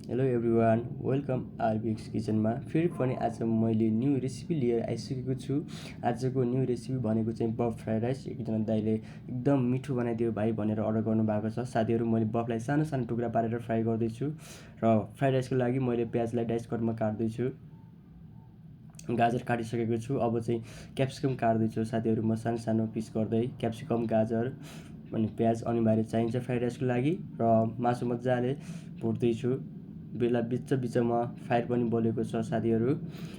Hello everyone, welcome आरबिक्स किचनमा। फेरि पनि आज मैले न्यू रेसिपी लिएर आइसकेको छु। आजको न्यू रेसिपी भनेको चाहिँ बफ फ्राइड राइस। एकजना दाइले एकदम मिठो बनाइदियो भाइ भनेर अर्डर गर्नुभएको छ। साथीहरू, मैले बफलाई सानो सानो टुक्रा पारेर फ्राई गर्दैछु र फ्राइड राइसको लागि मैले प्याजलाई डाइस कटमा काट्दैछु। गाजर काटिसकेको छु। अब चाहिँ क्याप्सिकम काट्दैछु साथीहरू, म सानो सानो पिस गर्दै। क्याप्सिकम, गाजर अनि प्याज अनिवार्य चाहिन्छ फ्राइड राइसको लागि। र मासु मजाले भुट्दैछु। बिचमा फायर पनि बलेको छ साथीहरू।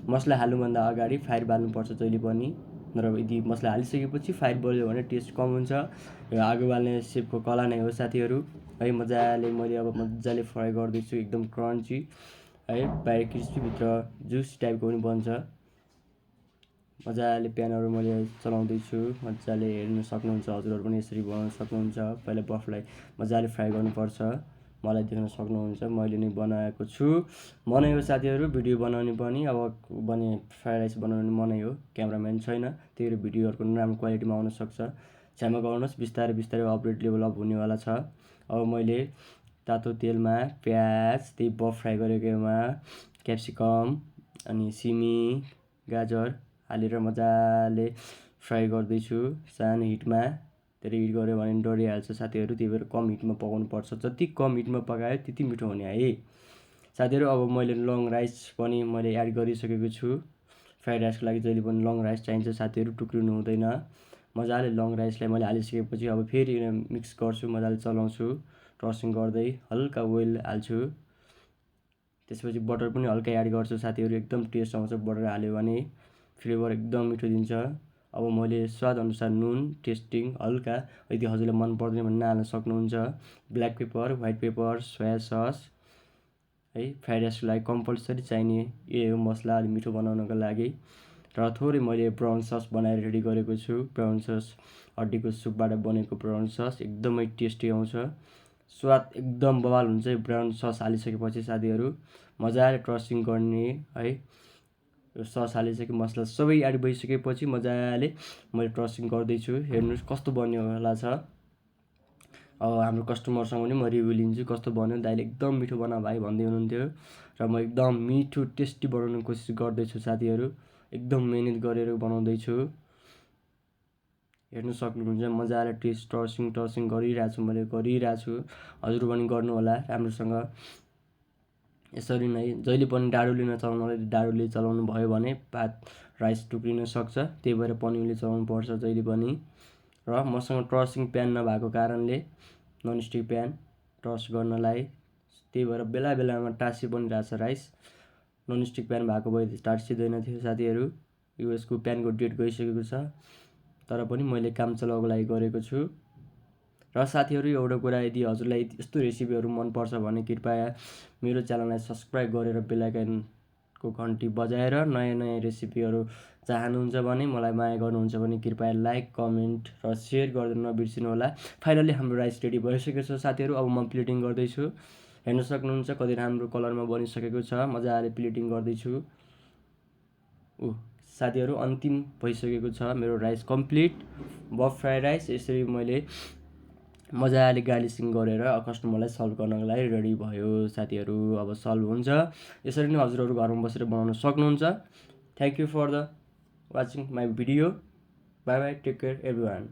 मसला हाल्नुभन्दा अगाडि फायर बाल्नुपर्छ जहिले पनि, र यदि मसला हालिसकेपछि फायर बल्यो भने टेस्ट कम हुन्छ। यो आगो बाल्ने सेपको कला नै हो साथीहरू है। मैले अब मजाले फ्राई गर्दैछु, एकदम क्रन्ची है, बाहिर क्रिस्पी भित्र जुस टाइपको पनि बन्छ। मजाले प्यानहरू मैले चलाउँदैछु, मजाले हेर्न सक्नुहुन्छ। हजुरहरू पनि यसरी बनाउन सक्नुहुन्छ। पहिला बफलाई मजाले फ्राई गर्नुपर्छ, मलाई देख्न सक्नुहुन्छ। मैले नै बनाएको छु, मनै हो साथीहरू। भिडियो बनाउने पनि अब फ्राइड राइस बनाउने मनै हो, क्यामराम्यान छैन, त्यही भएर भिडियोहरूको राम्रो क्वालिटीमा आउन सक्छ। क्षमा गर्नुहोस्, बिस्तारै बिस्तारै अपडेट लेभल अप हुनेवाला छ। अब मैले तातो तेलमा प्याज, त्यही बफ फ्राई गरेकोमा क्याप्सिकम अनि सिमी, गाजर हालेर मजाले फ्राई गर्दैछु सानो हिटमा। धेरै हिट गऱ्यो भने डढिहाल्छ साथीहरू, त्यही भएर कम हिटमा पकाउनुपर्छ। जति कम हिटमा पकायो त्यति मिठो हुने है साथीहरू। अब मैले लङ राइस पनि मैले एड गरिसकेको छु। फ्राइड राइसको लागि जहिले पनि लङ राइस चाहिन्छ साथीहरू, टुक्रिनु हुँदैन। मजाले लङ राइसलाई मैले हालिसकेपछि अब फेरि मिक्स गर्छु, मजाले चलाउँछु, टसिङ गर्दै हल्का ओइल हाल्छु। त्यसपछि बटर पनि हल्का एड गर्छु साथीहरू, एकदम टेस्ट आउँछ बटर हाल्यो भने, फ्लेभर एकदम मिठो दिन्छ। अब मैले स्वादअनुसार नुन टेस्टिङ हल्का, यदि हजुरलाई मन पर्दैन भने नहाल्न सक्नुहुन्छ। Black paper, white paper, soya sauce है, फ्राइड राइसको लागि कम्पलसरी चाहिने यही हो मसला अलि मिठो बनाउनको लागि। र थोरै मैले ब्राउन सस बनाएर रेडी गरेको छु। ब्राउन सस हड्डीको सुपबाट बनेको ब्राउन सस एकदमै टेस्टी आउँछ, स्वाद एकदम बवाल हुन्छ। ब्राउन सस हालिसकेपछि साथीहरू मजाले टसिङ गर्ने है। सस हालिसके मसला सबै एड भइसकेपछि मजाले मैले टसिङ गर्दैछु। हेर्नुहोस् कस्तो बन्नेवाला छ। अब हाम्रो कस्टमरसँग पनि म रिभ्यू लिन्छु, कस्तो बन्यो, दाइले एकदम मिठो बना भाइ भन्दै हुनुहुन्थ्यो। र म एकदम मिठो टेस्टी बनाउने कोसिस गर्दैछु साथीहरू, एकदम मिहिनेत गरेर बनाउँदैछु। हेर्नु सक्नुहुन्छ मजाले टसिङ गरिरहेको छु, मैले गरिरहेको छु। हजुर पनि गर्नु होला राम्रोसँग। यसरी नै जहिले पनि डाडुले नचलाउनु, डाडुले चलाउनु भयो भने भात राइस टुक्रिन सक्छ, त्यही भएर पन्युले चलाउनु पर्छ जहिले पनि। र मसँग टसिङ प्यान नभएको कारणले ननस्टिक प्यान टस गर्नलाई, त्यही भएर बेला बेलामा टाँसी पनि रहेछ राइस। ननस्टिक प्यान भएको भए टाँसिँदैन थियो साथीहरू। यसको प्यानको डेट गइसकेको छ, तर पनि मैले काम चलाउको लागि गरेको छु। र साथीहरू, एउटा कुरा, यदि हजुरलाई यस्तो रेसिपीहरू मनपर्छ भने कृपया मेरो च्यानललाई सब्सक्राइब गरेर बेल आइकनको घन्टी बजाएर नयाँ नयाँ रेसिपीहरू चाहनुहुन्छ भने, मलाई माया गर्नुहुन्छ भने कृपया लाइक, कमेन्ट र सेयर गर्न नबिर्सिनु होला। फाइनली हाम्रो राइस रेडी भइसकेको छ साथीहरू। अब म प्लेटिङ गर्दैछु, हेर्न सक्नुहुन्छ कति राम्रो कलरमा बनिसकेको छ। मजाले प्लेटिङ गर्दैछु। साथीहरू, अन्तिम भइसकेको छ मेरो राइस कम्प्लिट बफ फ्राइड राइस। यसरी मैले मजाले गार्निसिङ गरेर कस्टमरलाई सर्भ गर्नको लागि रेडी भयो साथीहरू। अब सर्भ हुन्छ। यसरी नै हजुरहरू घरमा बसेर बनाउन सक्नुहुन्छ। Thank you for the watching my video. Bye bye, take care everyone.